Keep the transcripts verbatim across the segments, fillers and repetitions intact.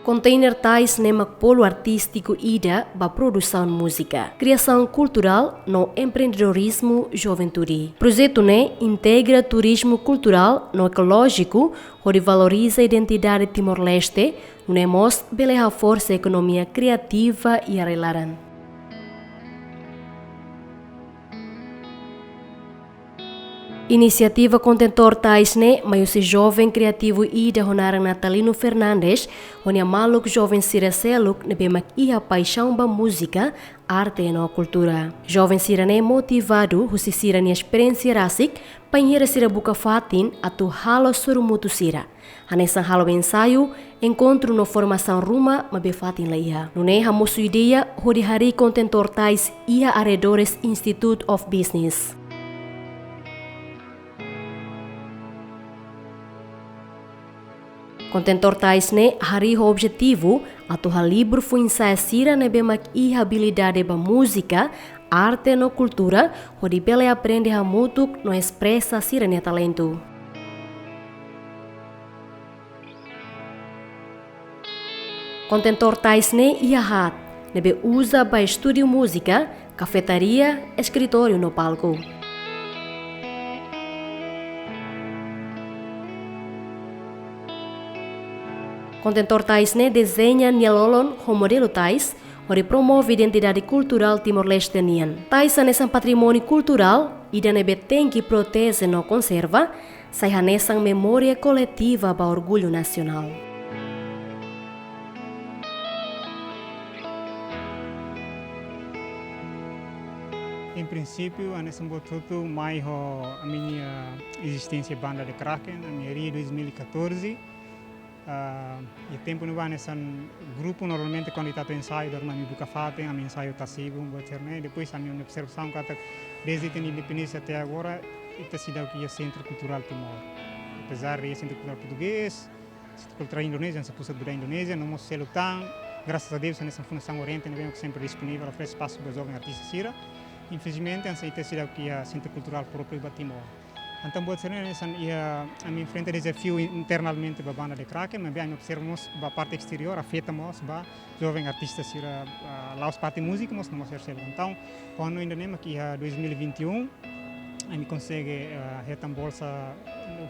Konteiner tais ne'e mak polu artístiku ida ba produsaun múzika, kriasaun kulturál no empreendedorizmu juventude. Projetu ne'e integra turizmu kulturál no ekolójiku, hodi valoriza identidade Timor-Leste, nune'e mós bele haforsa ekonomia kriativa iha rai-laran. Inisiativa kontentór tais ne'e mai husi joven kriativu ida ho naran Natalino Fernandes, ho nia maluk joven sira seluk ne'ebé mak iha paixaun ba múzika, arte no kultura. Joven sira ne'e motivadu husi sira-nia esperiénsia rasik, bainhira sira buka fatin atu halo sorumutu sira. Hanesan halo ensaiu, enkontru no formasaun ruma maibé fatin la iha. Nune'e hamosu ideia hodi harii kontentór tais iha arredores Institute of Business. Kontentór tais ne'e harii ho objetivu atu halibur foin-sa'e sira ne'ebé mak iha abilidade ba múzika, arte no kultura, hodi bele aprende hamutuk no espresa sira-nia talentu. Kontentór tais ne'e iha haat, ne'ebé uza ba estúdiu múzika, kafetaria, eskritóriu no palku. Kontentór tais ne'e dezeña nia lolon ho modelu tais, hodi promove identidade kulturál Timor-Leste nian. Tais hanesan patrimóniu kulturál ida ne'ebé tenke proteje no konserva, sai hanesan memória koletiva ba orgullu nasionál. Em princípio, hanesan buat hotu mai ho ami-nia ezisténsia banda The Kraken, ami harii dois mil e catorze. Ah, iha tempu ne'ebá hanesan grupu normalmente kuandu ita atu ensaiu, dala ruma ami buka fatin, ami ensaiu tasi-ibun, buat sira-ne'e. Depois ami-nia observasaun katak dezde ita-nia independénsia até agora, ita seidauk iha Sentru Kulturál Timor. Apezar de iha Sentru Kulturál Portugés, Sentru Kulturál Indonézia, hanesan Pusat Budaya Indonézia, no mós seluk tan, grasas a Deus, hanesan Fundasaun Oriente ne'ebé mak sempre disponivel, oferese espasu ba joven artista sira. Infelizmente, hanesan ita seidauk iha Sentru Kulturál própriu ba Timor. Entaun, buat sira-ne'e hanesan iha ami enfrenta dezafiu in-, internamente ba banda The Kraken, maibé ami observa mós ba parte exteriór, afeta mós ba joven artista sira, ah, la'ós parte múzika, mas no mós sira seluk. Entaun, ho hanoin ida-ne'e mak iha dois mil e vinte e um, ami konsege, ah, hetan bolsa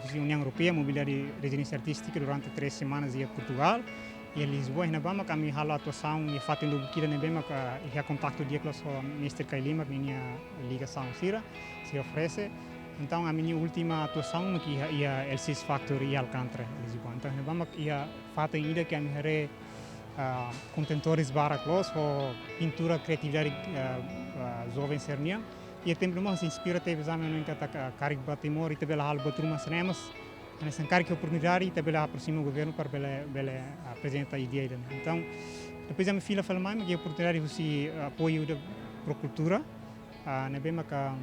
husi Uniaun Europeia, mobilidade rezidénsia artístika durante três semanas iha Portugal, iha Lisboa, iha ne'ebá mak ami halo atuasaun iha fatin lubuk ida ne'ebé mak, ah, iha kontaktu di'ak loos ho Mestre Kai Lima, ninia ligasaun sira, sira oferese. Entaun, ami-nia última atuasaun mak iha, iha L X Factory iha Alcântara, Lisboa. Entaun, iha ne'ebá mak iha fatin ida ke ami haree, ah, kontentór barak loos ho pintura kriatividade, ah, ah, joven sira-nian. Iha tempu ne'ebá mós inspira tebes ami hanoin katak, ah, karik ba Timor, ita bele halo buat ruma sira-ne'e, mas hanesan karik oportunidade, ita bele aproxima governu para bele, bele aprezenta ideia ida-ne'e. Entaun, depois ami fila fali mai, mak iha oportunidade husi, ah, apoiu da Prokultura, ah, ne'ebé maka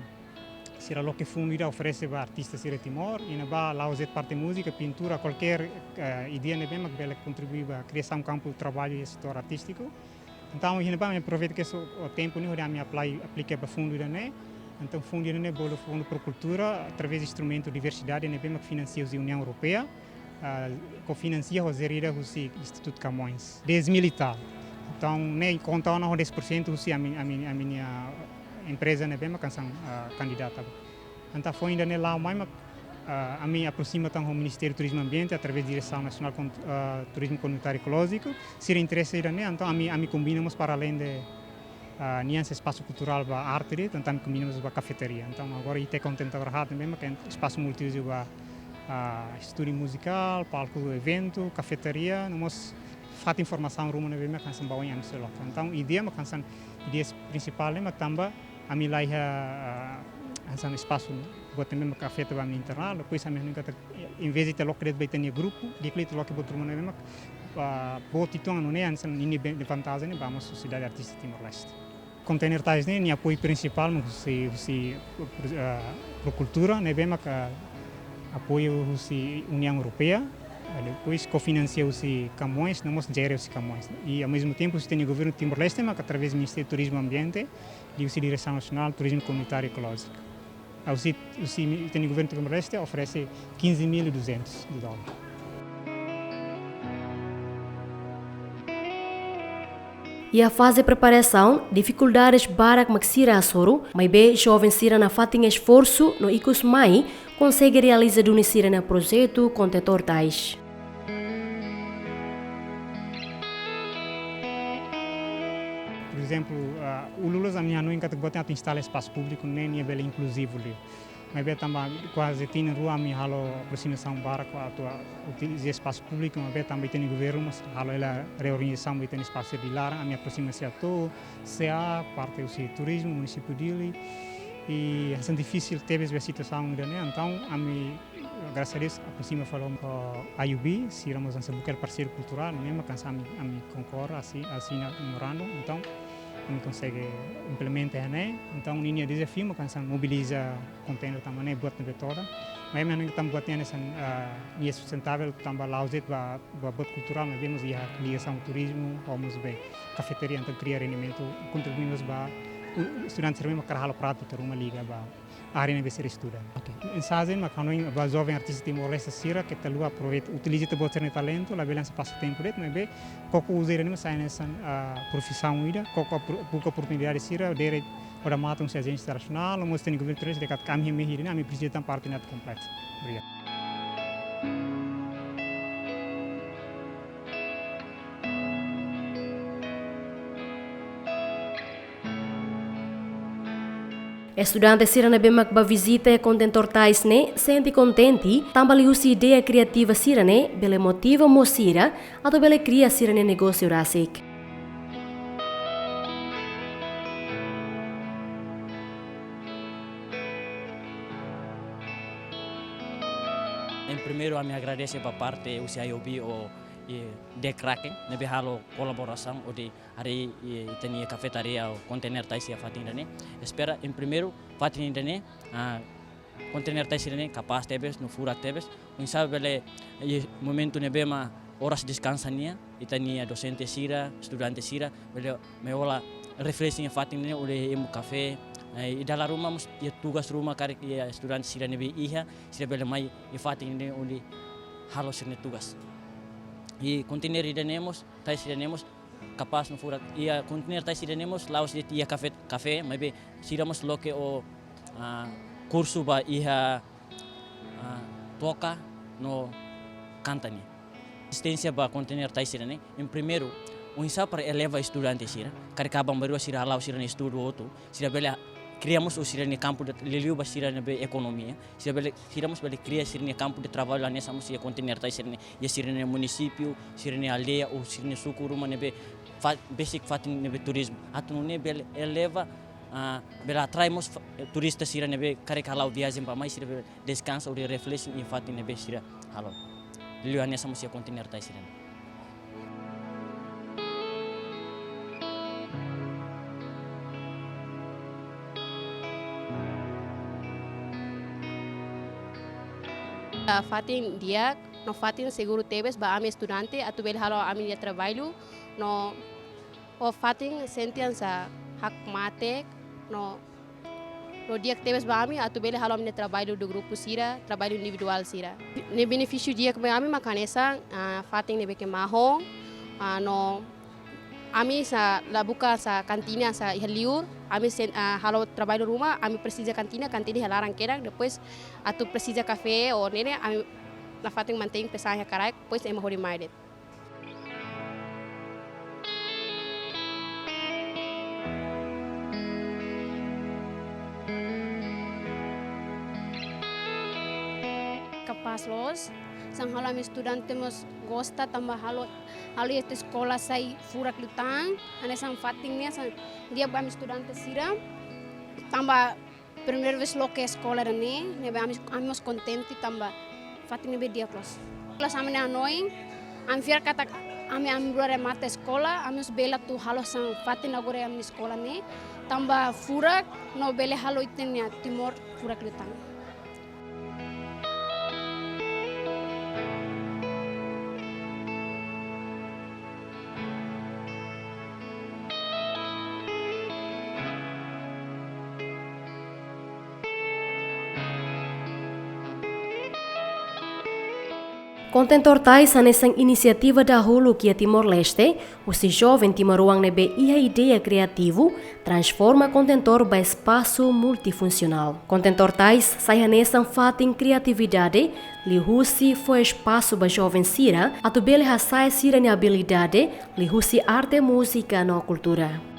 sira loke fundu ida oferese ba artista sira Timor, iha ne'ebá la'ós de'it parte múzika, pintura, kualkér, eh, ideia ne'ebé mak bele kontribui ba kriasaun kampu traballu iha setór artístiku. Entaun, iha ne'ebá ami aproveita kedas o tempu ne'e hodi ami apply, aplika ba fundu ida-ne'e. Entaun, fundu ida-ne'e bolu Fundu Prokultura, através de instrumentu diversidade ne'ebé mak finansia husi Uniaun Europeia, ah, kofinansia ho jerida husi Institutu Camões, dez mil e tal. Entaun, ne'e konta ona ho dez por cento husi ami, ami, ami-nia empreza ne'ebé mak hanesan, ah, kandidata. Entaun, foin ida-ne'e la'o mai mak, ah, ami aproxima tan ho Ministériu Turizmu Ambiente, através Diresaun Nasionál Kon-, ah, Turizmu Komunitáriu Ekolójiku, sira interese ida-ne'e, entaun ami, ami kombina mós para além de, ah, nian hanesan espasu kulturál ba arte de'it, entaun ami kombina mós ba kafetaria. Entaun, agora ita kontentór haat ne'ebé mak hanesan espasu multiuzu ba, ah, estúdiu muzikál, palku eventu, kafetaria, no mós fatin formasaun ruma ne'ebé mak hanesan ba oin ami sei loke. Entaun, ideia mak hanesan, ideia prinsipál ne'e mak tanba ami la iha, ah, hanesan espasu, buat ne'ebé mak afeta ba ami internál, depois ami hanoin katak, em vez de ita loke de'it ba ita-nia grupu, di'ak liu ita loke buat ruma ne'ebé mak, ah, boot uitoan, nune'e hanesan ninia ben-, vantajen ne'e ba mós sosiedade artista Timor-Leste. Konteiner tais ne'e, nia apoiu prinsipál mak husi, husi, ah, Prokultura, ne'ebé mak, ah, apoiu husi Uniaun Europeia, ah, depois kofinansia husi Camões, no mós jere husi Camões. I, ao mesmo tempo, husi ita-nia governu Timor-Leste, mak através Ministériu Turizmu Ambiente, liuhusi Diresaun Nasionál Turizmu Komunitáriu Ekolójiku. Ah, husi, husi ita-nia governu Timor-Leste oferese quinze mil e duzentos de dólar. Iha faze preparasaun, difikuldades barak mak sira hasoru, maibé joven sira nafatin esforsu no ikus mai konsege realiza duni sira-nia projetu kontentór tais. Por ezemplu, ah, ululus ami hanoin katak buat ne'e atu instala espasu públiku ne'e, nia bele inkluzivu liu. Maibé tanba kuaze tinan rua ami halo aproximasaun barak atu utiliza espasu públiku, maibé tanba ita-nia governu mós halo hela reorganizasaun ba ita-nia espasu di laran, ami aproxima sira to'o C A, parte husi turizmu, munisípiu Dili, i hanesan difisil tebes ba situasaun ida-ne'e, entaun ami, grasas a Deus, aproxima fali ho I U B, sira mós hanesan buka parseiru kulturál, ne'e mak hanesan ami, ami konkorda, asi-, asina memorandu, entaun ami konsege implementa iha ne'e, entaun ninia dezafiu mak hanesan mobiliza kontener tanba ne'e buat ne'ebé todan. Maibé ami hanoin katak buat ne'e hanesan, ah, nia sustentável tanba la'ós de'it ba, ba buat kulturál, maibé mós iha ligasaun turizmu, ou mós be kafetaria, entaun kria rendimentu, kontribui mós ba u-, estudante sira ne'ebé mak hakarak halo prátika ruma liga ba área ne'ebé sira estuda. Ok. Mensajen mak hanoin ba joven artista Timor-Leste sira, keta haluha aproveita, utiliza ita-boot sira-nia talentu, labele hanesan pasatempu de'it, maibé koko uza ida-ne'e mós sai hanesan, ah, profisaun ida, koko opor-, buka oportunidade sira, dere odamatan husi ajénsia internasionál, no mós ita-nia governu Timor-Leste dehan katak ami iha mehi ida-ne'e, ami presiza tan parte ne'e atu kompleta. Obrigadu. Estudante sira ne'ebé mak bá vizita kontentór tais ne'e sente kontente, tanba liuhusi ideia kriativa sira-ne'e bele motiva mós sira atu bele kria sira-nia negósiu rasik. Em primeiru, ami agradese ba parte husi I O B ou, eh, Dekraken, ne'ebé halo kolaborasaun hodi harii, eh, ita-nia kafetaria ou kontener tais iha fatin ida-ne'e. Espera, em primeiru, fatin ida-ne'e, ah, kontener tais ida-ne'e kapás tebes, no furak tebes. Oinsá bele, eh, momentu ne'ebé mak oras deskansa nian, ita-nia dosente sira, estudante sira, bele mai hola refreshing iha fatin ne'e, hodi hemu kafé, eh, i dala ruma mós iha tugas ruma karik iha estudante sira ne'ebé iha, sira bele mai iha fatin ne'e hodi halo sira-nia tugas. I kontener ida-ne'e mós, tais ida-ne'e mós kapás no furak. Iha kontener tais ida-ne'e mós la'ós de'it iha kafé, kafé, maibé sira mós loke ho, ah, kursu ba iha, ah, toka no kanta nian. Ezisténsia ba kontener tais ida-ne'e, em primeiru, oinsá para eleva estudante sira, karik aban-bainrua sira hala'o sira-nia estudu hotu, sira bele kria mós sira-nia kampu de, liuliu ba sira ne'ebé ekonomia, sira bele, sira mós bele kria sira-nia kampu de traballu hanesan mós iha kontener tais sira-ne'e, iha sira-nia munisípiu, sira-nia aldeia, ou sira-nia suku ruma ne'ebé fa-, besik fatin ne'ebé turizmu. Atu nune'e bele eleva, ah, bele atrai mós fa-, turista sira ne'ebé karik hala'o viajen bá mai, sira bele deskansa hodi refleksi iha fatin ne'ebé sira halo. Liuliu hanesan mós iha kontener tais sira-ne'e. Ah, fatin di'ak, no fatin seguru tebes ba ami estudante, atu bele halo ami-nia traballu, no ho fatin sente hanesan hakmatek, no, no di'ak tebes ba ami, atu bele halo ami-nia traballu do grupu sira, traballu individuál sira. Nia benefísiu di'ak ba ami mak hanesan, ah, fatin ne'ebé ke mahon, ah, no ami hanesan la buka hanesan kantina hanesan iha liur, ami sen-, ah, halo traballu ruma, ami presiza kantina, kantina iha laran kedan, depois atu presiza kafé ou ne'e ne'e, ami nafatin mantein pesan iha kraik, depois ema hodi mai de'it. Kapás loos, hanesan halo ami estudante mós gosta tanba halo, halo ita eskola sai furak liután, hanesan fatin ne'e hanesan di'ak ba ami estudante sira, tanba primeira vez loke eskola ida-ne'e, ne'ebé ami, ami mós kontente tanba fatin ne'ebé di'ak loos. Loos ami-nia hanoin, ami fiar katak ami, ami rua remata eskola, ami mós bele atu halo hanesan fatin agora ami eskola ne'e, tanba furak no bele halo ita-nia Timor furak liután. Kontentór Tais hanesan inisiativa dahuluk iha Timor-Leste, husi joven timoroan ne'ebé iha ideia kriativu, transforma kontentór ba espasu multifunsionál. Kontentór Tais sai hanesan fatin kriatividade, liuhusi fó espasu ba joven sira atu bele hasa'e sira-nia abilidade liuhusi arte, múzika no kultura.